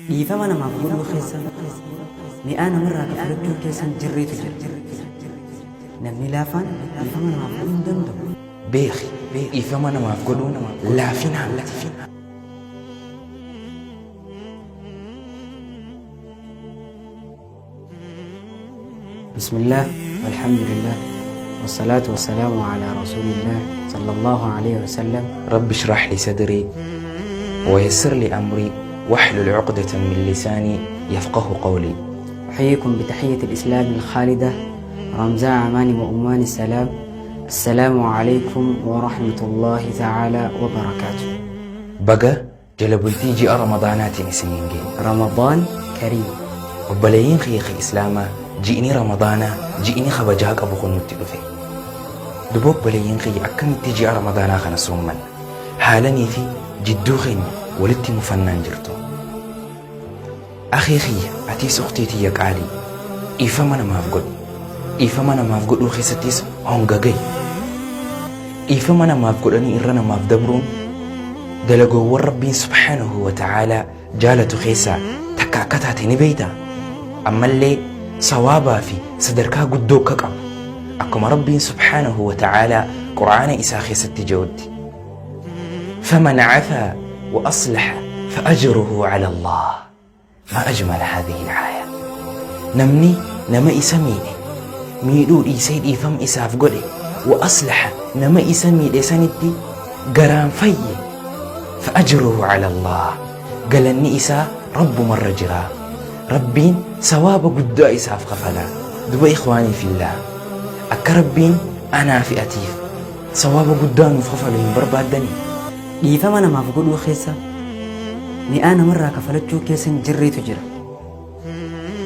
Dhiifama namaaf godhuu keessa mi'aa namarraa kafalachuu keessa hin jirreetu jira. Namni laafaan dhiifama namaaf godhuu hin danda'u. Beeki, dhiifama namaaf godhuun laafinaa miti. بسم الله والحمد لله والصلاة والسلام على رسول الله صلى الله عليه وسلم. رب اشرح لي صدري ويسر لي أمري واحلل عقدة من لساني يفقه قولي. أحييكم بتحية الإسلام الخالدة رمزاء عمان وأمان السلام. السلام عليكم ورحمة الله تعالى وبركاته. Baga jala bultii ji'a Ramadaanaatiin isiniin geenye. رمضان كريم. Obboleeyyiin kiyya Islaamaa, ji'ni Ramadaanaa ji'ni kabajaa qabu kun nutti dhufe. Duba obboleeyyiin kiyya, akkamitti ji'a Ramadaanaa kana soommanna? Haalanii fi jidduu keenya walitti mufannaan jirtu. Akhii kiyya, atiis ukhtii tiyya qaalii, dhiifama namaaf godhi. Dhiifama namaaf godhuu keessattis honga gahi. Dhiifama namaaf godhanii irra namaaf dabruun dalagoowwan Rabbiin subhaanahu wa ta'aalaa jaalatu keessaa takka akka taate ni beeyta. Ammallee sawaabaa fi sadarkaa guddoo akka qabu. Akkuma Rabbiin subhaanahu wa ta'aalaa Qur'aana isaa keessatti jedhutti: فمن عفا وأصلح فأجره على الله. ما أجمل هذه الآية. Namni nama isa miidhe miidhuu dhiisee dhiifama isaaf godhe, وأصلح, nama isa miidhe sanitti garaan fayye, فأجره على الله, galanni isaa Rabbumarra jira, Rabbiin sawaaba guddaa isaaf kafala. Duba إخواني في الله, akka Rabbiin anaa fi atiif sawaaba guddaa nuuf kafalu hin barbaaddanii? Dhiifama namaaf godhuu keessa mi'aa namarraa kafalachuu keessa hin jirreetu jira.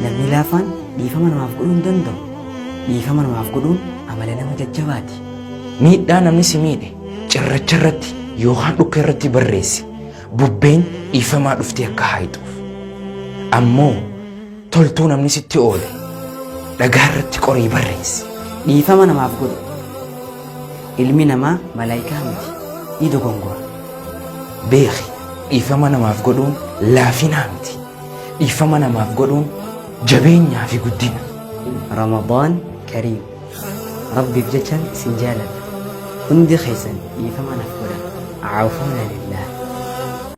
Namni laafaan dhiifama namaaf godhuu hin danda'u. Dhiifama namaaf godhuun amala nama jajjabaati. Miidhaa namni si miidhe cirracha irratti yookaan dhukkee irratti barreessi. Bubbeen dhiifamaa dhuftee akka haayixuuf. Ammoo toltuu namni sitti oole dhagaa irratti qorii barreessi. Dhiifama namaaf godhu. Ilmi namaa malaayikaa miti. Ni dogongora. Beeki, dhiifama namaaf godhuun laafinaa miti. Dhiifama namaaf godhuun jabeenyaa fi guddina. رمضان كريم. Rabbiif jechaan isin jaaladha. Hundi keessan dhiifama naaf godha. عفونا لله.